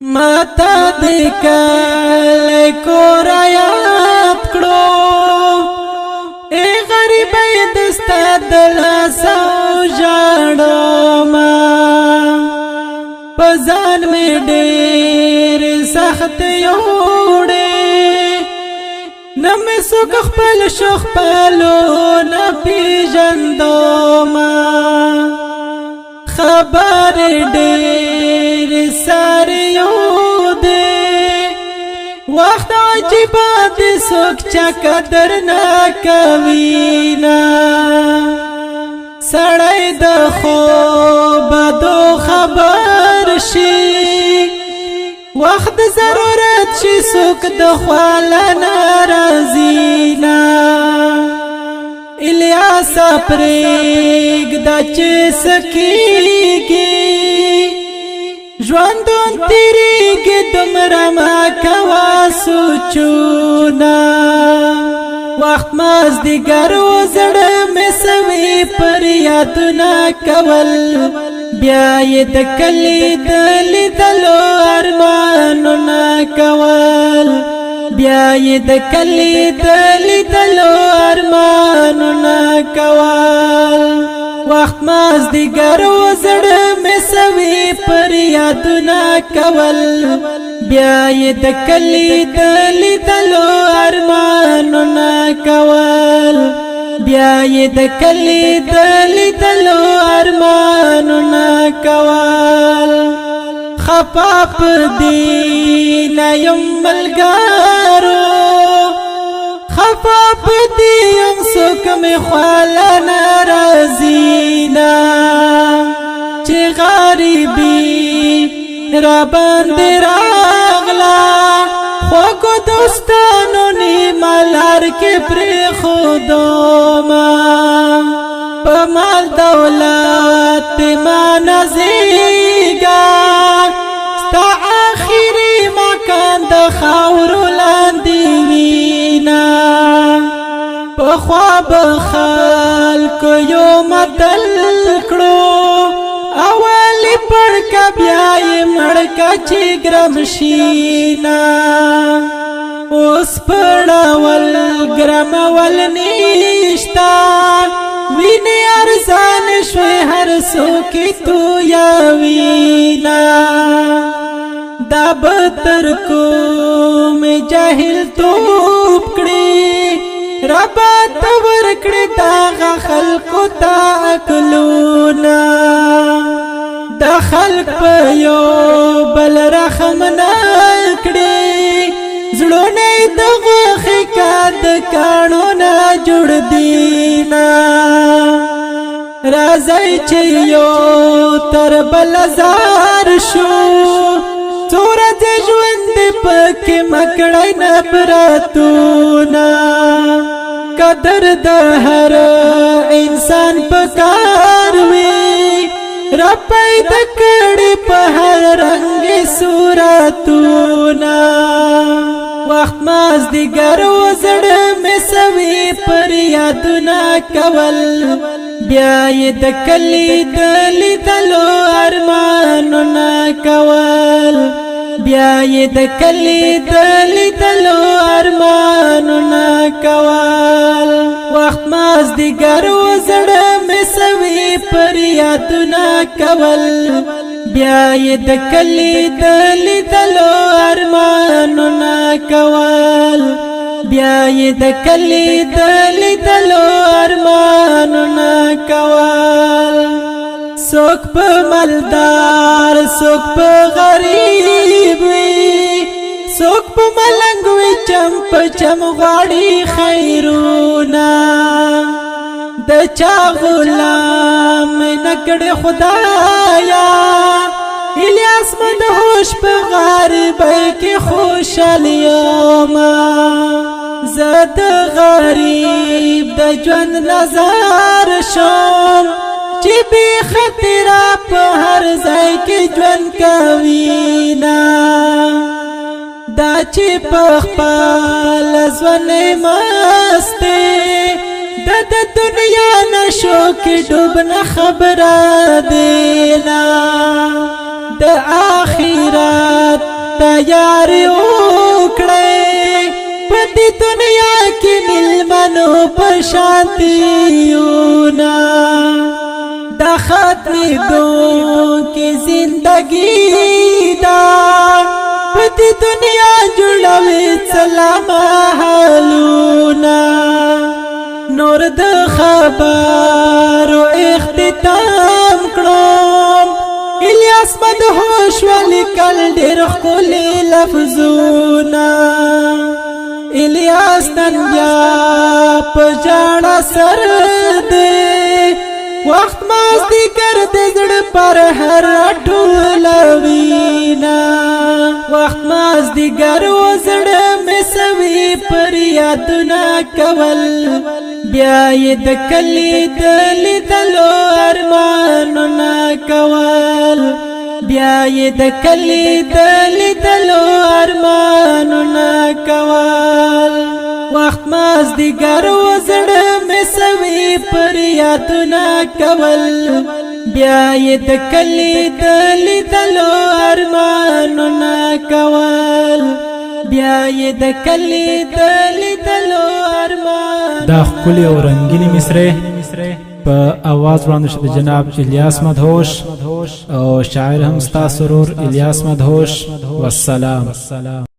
ماته د کله کور یاد کړو، اے غریبې د ستاد لاسه ژړما. په ځان مې ډېر سخت یوړې، نه مې څوک خپل شو، خپلو نه پیژندما. خبر ډېر سره یو دی، وخت عجیب دی، څوک چا قدر نه کوي نه. سړی د خوب دو خبر شي، وخت ضرورت شي، څوک د خواله ناراضي نه. الیاس پرېګ د چې سکیږي، ژوندون تیریږي، دومره ما کوا سوچونه. وخت ماز دیګر وزړه مې سوي پر یادونه کول، بیا یې د کلی د لیدلو ارمانونه کول، بیا یې د کلی د لیدلو ارمانونه کول. وخت ماز دیګر وزړه مې سوي پر یادونه کول، بیا یې د کلی د لیدلو ارمانونه کول، بیا یې د کلی د لیدلو ارمانونه کول. خپاپ دی نیم ملګرو، خفاپ دی یم، څوک مې خواله ناراضي نه. چې غریبي را باندې راغلا، خوږو دوستانو نیمه لار کې پرېښودو ما. په مال دولت ما نزیږه، ستا آخري مکان د خاورو لاندې وینا. پخوا به خلکو یو متل کړو، اولی پړکا بیا یې مړکا چې ګرم شینا. اوس پړاول ګرمول نشتا، ویني ارزان شوي، هر څوک تو یا وینا. دا بتر کوم جاهل توپ کړي، رب ته ورکړي دا خلکو ته عقلونه. د خلق په یو بل رحم نه کړي، زړونه د غوښې کا د کانو نه جوړ دینا. راځي چې یو تر بل زار شو، څوره د ژوند پکې مکړی نه پراتونا. قدر د هر انسان پکار وي، رب پیدا کړی په هر رنگ صورتونه. وخت ماز دیګر وزړه مې سوي پر یادونه کول، بیا یې د کلی د لیدلو ارمانونه کول، بیا یې د کلی د لیدلو ارمانونه کول. وخت ماز دیګر وزړه مې سوي پر یادونه کول، بیا یې د کلی د لیدلو ارمانونه کول، بیا یې د کلی د لیدلو ارمانونه کول. څوک په مالدار، څوک په غریب وي، څوک په ملنګ وي، چم په چم غواړي خیرونه. د چا غلام نکړ خدایا، الیاس مدهوش په غریبۍ کې خوشحال یما. زه د غریب د ژوند نظر شوم، چې بې خطره په هر ځای کې ژوند کوي نه. دا چې په خپل ځوان مسته، د دنیا نشو کې ډوب نه خبره دینا. د آخرت تیاری وکړئ، په دې دنیا کې ملمنو په شانتیونه. د ختمې دو کې زندگی دا، په دې دنیا جوړوي سلام حالونه. نور د خبرو اختتام کړم، الیاس مدهوش ولیکل ډېر ښکلي لفظونه. الیاس نن بیا په ژړا سر دی، وخت مازدیګر د زړه پر هر ټول وینا. وخت مازدیګر و زړه مې سوي پر یادونه کول، بیا یې د کلی د لیدلو ارمانونه کول، بیا یې د کلی د لیدلو ارمانونه کول. وخت مازدیګر و زړه مې سوي پر یادونه کول، بیا یې د کلی د لیدلو ارمانونه کول، بیا یې د کلی د لیدلو ارمان. دا ښکلې او رنګینې مصرې په اواز وړاندې شو د جناب الیاس مدهوش او شاعر هم ستا سرور الیاس مدهوش. والسلام.